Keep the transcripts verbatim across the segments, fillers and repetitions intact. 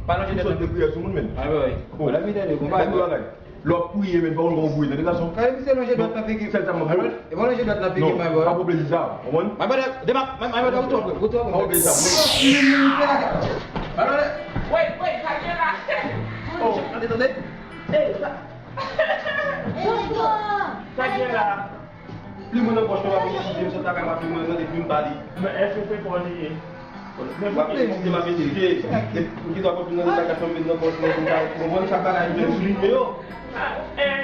Pa lonje dwèt nan figi. Sot de priyè sou moun, men. Ay, wi, wi. Oh, la vi tande, konpa. Gade yon bagay. Lè w ap priye, men, pa konn kòman w priye, tande gason. Gade misye lonje dwèt nan figi. Sèl sa m ap fè. E pa lonje dwèt nan figi, my boy. Non, pa pran plezi sa, w konprann? My brother, dema, my, my brother, ou twò pre, ou twò pre. Pa pran plezi sa, w konprann? My brother. Wait, wait, sa gen la. Oh, tande, tande. Hey, sa. Sa gen la. Plim mwen nan pòch mwen, m ap etidye, m sot lakay m ap plim mwen, mande plim pa li. Men èske se pa w li ye? Men w ap etidye, m ap etidye. M gen dwa konplim nan lakay fanmi m nan pòch mwen, pou m ka konprann chak bagay, m jwenn sou li yo. Ah, eh,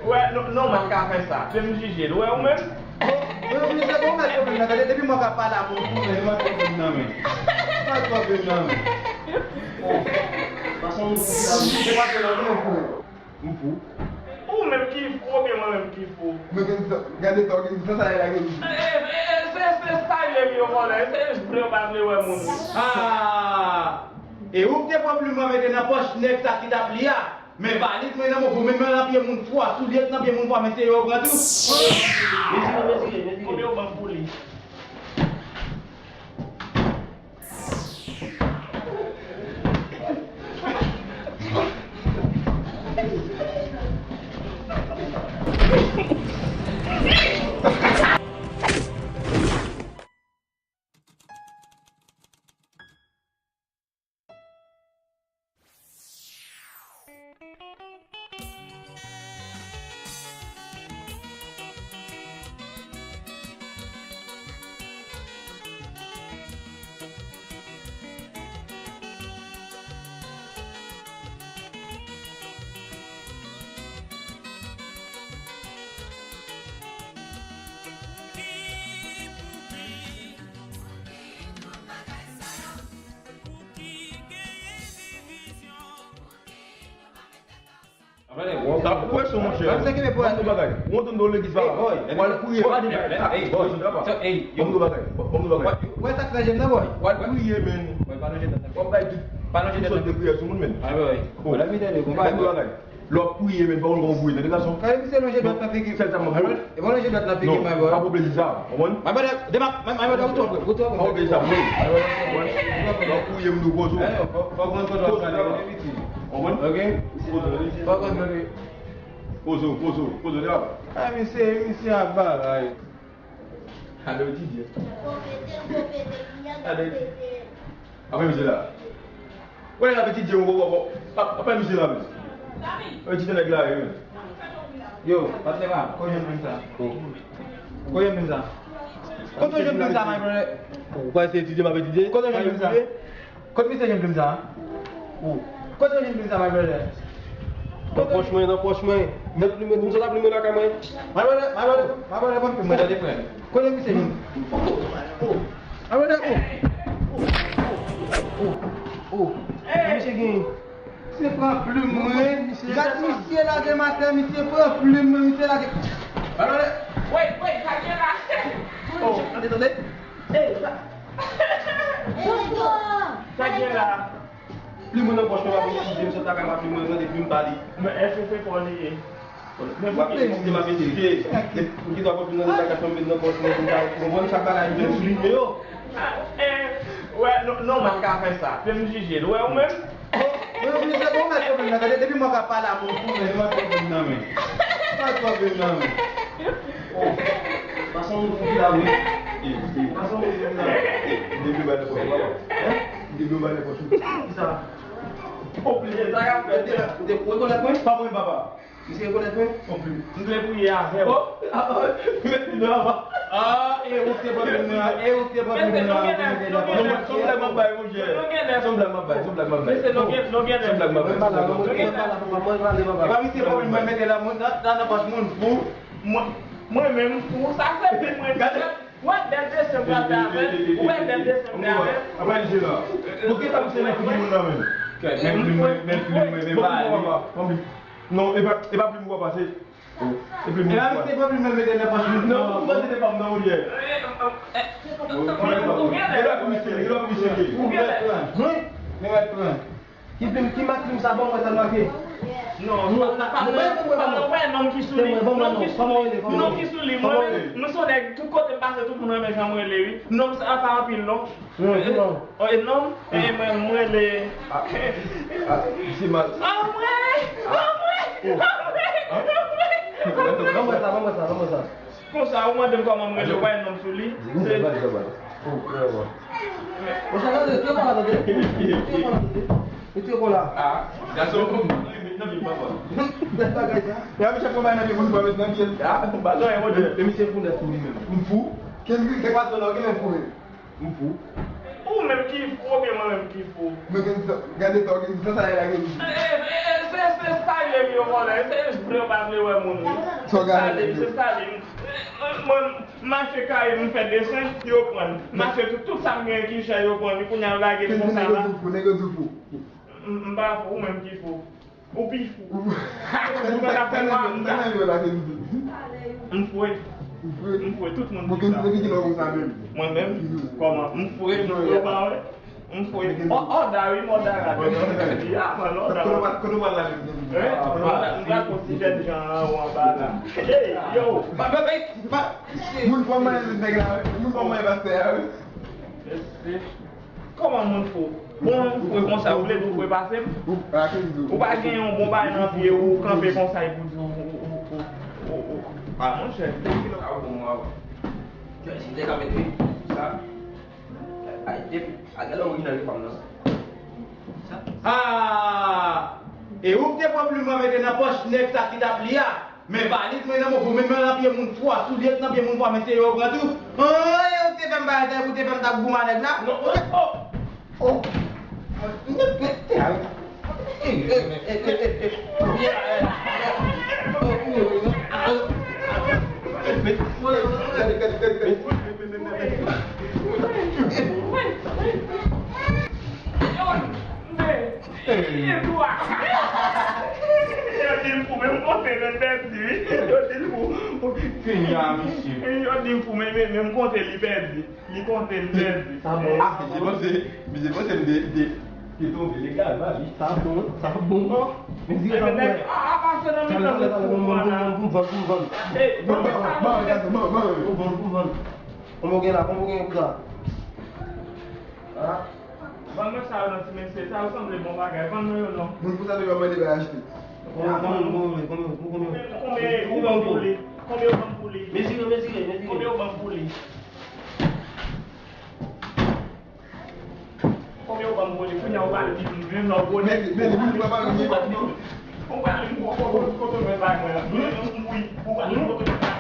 wè, non, non, m pa ka fè sa. Se m jije l, wè, ou menm? Bon, bon, se bon, mèt pwoblèm nan, gade, depi mwen ka pale a moun pou mwen, mèt pwoblèm nan, men. Mèt pwoblèm nan, men. Bon, fason nou di la, se pa ke nan nou, pou M fou. Ou menm ki fou, oubyen mwen menm ki fou? Men gade sa, gade sa, gade sa, sa la gen. E, e, e, se, se style li yo vòlè, se vle ou pa vle wè moun. Ah! E ou ki te pran plim mwen mete nan pòch nèg sa ki t ap li a. Men valid mwen nan men w, men nan pye moun fou a, soulye nan pye moun fou a, men se yo pran tou. Retire, retire, retire. Konbyen ou ban m pou li? Sa pwesyon, monchè. Ban m yon bagay. Ou antann nan legliz la. W al priye. Ban m yon bagay. Ban m yon bagay. W al priye, men. W ap bay tout sòt de priyè sou moun, men. Ban m yon bagay. Lè w ap priye, men, pa konn kòman w priye, tande gason. Gade misye lonje dwèt nan figi. Sèl sa m ap fè. E pa lonje dwèt nan figi, my boy. Pa pran plezi sa, w konprann? My brother, dema, my, my brother, ou twò pre, ou twò pre. Pa pran plezi sa, w konprann? Lè w ap priye, m di w poze w. Fò w konn kote w ap gade, w konprann? Ok? Poze w, poze w, poze w, poze w, dema. Ah, misye, misye ap bagay. Gade w etidye. Gade w etidye. Apre misye la. Wè, l ap etidye, w, w, w, w, ap, ap misye la, men. Ap etidye nèg la, wi, men. Yo, patnè pa, kote w jwenn plim sa? Kote w jwenn plim sa? Kote w jwenn plim sa, my brother? Ou pa se etidye, m ap etidye. Kote w jwenn plim sa? Kote misye jwenn plim sa? Ou. Kote w jwenn plim sa, my brother? Nan pòch mwen, nan pòch mwen. Mèt plim mwen, m sot ap plim mwen lakay mwen. My brother, my brother, my brother, ban m plim mwen, tande frè. Kote misye jwenn? My brother, oh. Oh, oh, oh, oh. Misye gen. Misye pran plim mwen. Gad misye la demen maten, misye pran plim mwen, misye lage. Alò, wait, wait, sa gen la. Oh, tande, tande. Hey, sa. Sa gen la. Plim mwen nan pòch mwen, m ap etidye, m sot lakay m ap plim mwen, mande plim pa li. Men èske se pa w li ye? Men w ap etidye, m ap etidye. M gen dwa konplim nan lakay fanmi m nan pòch mwen, pou m ka konprann chak bagay, m jwenn sou li yo. Ah, eh, wè, non, non, m pa ka fè sa. Se m jije l, wè, ou menm? Bon, bon, se bon, mèt pwoblèm nan, gade, depi mwen ka pale a moun pou mwen, mèt pwoblèm nan, men. Mèt pwoblèm nan, men. Oh, fason moun fou ki la, wi. Eh, eh, fason moun fou ki la. Depi w bay nenpòt ou, papa. Hein? Depi w bay nenpòt ou. Kisa? Oblije, sa k ap fèt, de, de, ou rekonèt mwen? Pa mwen, papa. Misye rekonèt mwen? Oblije. M vle priye avè w. Oh, ah, ah, mèt li nan. Ah, e ou te pran plim nan, e ou te pran plim nan. Mesye, nou genlè, nou genlè. Se yon blag m ap bay, monchè. Nou genlè. Se yon blag m ap bay, se yon blag m ap bay. Mesye, nou genlè, nou genlè. Se yon blag m ap bay, se yon blag m ap bay. Mwen pale, mwen pale, mwen pale. E pa misye pran plim mwen mete la, mwen, nan, nan, nan pòch moun fou. Mwen, mwen menm fou, sa se plim mwen. Gade. Ou wè bèl dessin m pral fè avè l? Ou wè bèl dessin m fè avè l? Apa misye la? Poukisa misye nan figi moun nan menm? Men plim mwen, men plim mwen, men pa li. Non, e pa, e pa plim ou pa pase. E plim ou pa pase. E pa misye pa plim mwen mete nan pòch moun. Non, ou panse se pa m nan ou ye. E la pou misye, e la pou misye. Ou mèt pran. Men mèt pran. Ki plim, ki mak plim sa, ban mwen sa l make. Non, non, pa, pa, pa, pa, wè nonm ki sou li, nonm ki sou li, nonm ki sou li, mwen, mwen se yon nèg, tout kote m pase, tout moun renmen jan m rele, wi. Nonm sa pa anpil, non. E, e, nonm, e, mwen, mwen rele, e, Misye mal. Anmwey! Anmwey! Anmwey! Anmwey! Anmwey! Konsa, ou mande m kòman m rele, ou pa gen non m sou li. Se Mete yo kon la. Ah, gason, nan men papa. Bèl bagay sa. Ya, misye pran nan moun pa met nan pye l. Ah, bagay, mon Dieu. E misye fou nèt tou li menm. M fou. Kendrick, se pa zòn nan, ou gen fou menm. M fou. Ou menm ki fou, oubyen mwen menm ki fou? Men gen, gade sa, ou gen sa, sa lage m. E, e, e, se, se style m yo vòlè, se vle ou pa vle wè moun. Se style m, se style m. Mwen, m mache kay, m fè desen, yo pran. M mache tout, tout sa m genyen ki chè, yo pran. Kounye a yo lage m konsa la. Nèg yo di w fou. M, m pa fou, ou menm ki fou. Ou pi fou. Ou pral ap fè mwa, m ta. M fou. M fou, tout moun di sa. Mwen menm, kòman? M fou, m fou, pa wè. M fou. Ò, ò, da wi, mò da la. Ya, man, ò, da. Kote w pral la menm? M pral konsidere jan an ou anba la. Ey, yo. Moun kòman e nèg la, wi. Moun kòman e pastè a, wi. Kòman moun fou? Bon, fou konsa, ou vle di w fou pase m? Ou pa gen yon bon bagay nan pye ou, ou kanpe konsa epi w di ou, ou, ou. Ah, monchè. Ah, bon, mwen, si m te ka mete sa. Ay, epi, a, gade orijinal ki pa m nan. Sa. Ah! E ou ki te pran plim mwen mete nan pòch nèg sa ki t ap li a? Men valiz mwen nan men w, men nan pye moun fou a, soulye t nan pye moun fou a, men se yo pran tou. An, e ou te fè m bagay sa, e pou te fè m t ap goumen nèg la. Non, oh, oh. Yo di m fou, men m konte l pèdi, wi. Yo di m fou. Kenya, mesye. Yo di m fou, men, men, men m konte li pèdi. Li konte l pèdi. Sa bon. Ah, misye panse, misye panse m de, de, de tonbe legal, ba, wi. Sa bon, sa bon. Men di sa bon. A, a, pase nan mitan m fou, vwala. Pou m vann, pou m vann. Ey, bon, sa bon. Pou m vann, pou m vann. Kòman w gen la, kòman w gen pou sa? Ah. Vann mwen sa yo nan ti mesye, sa yo sanble bon bagay, vann mwen yo non. Moun pou sa te pa mande bay achte. Konbyen, konbyen, konbyen, konbyen, konbyen? Konbyen, konbyen ou ban m pou li? Konbyen ou ban m pou li? Mezire, mezire, mezire. Konbyen ou ban m pou li? Konbyen ou ban m pou li? Kounye a ou pral di m, menm lè ou konnen. Men, men, li pa pale, li pa pale. Ou pral di m kote, kote, kote mwen bay mwen la. Mwen, mwen, mwen, ou pral di m kote mwen bay.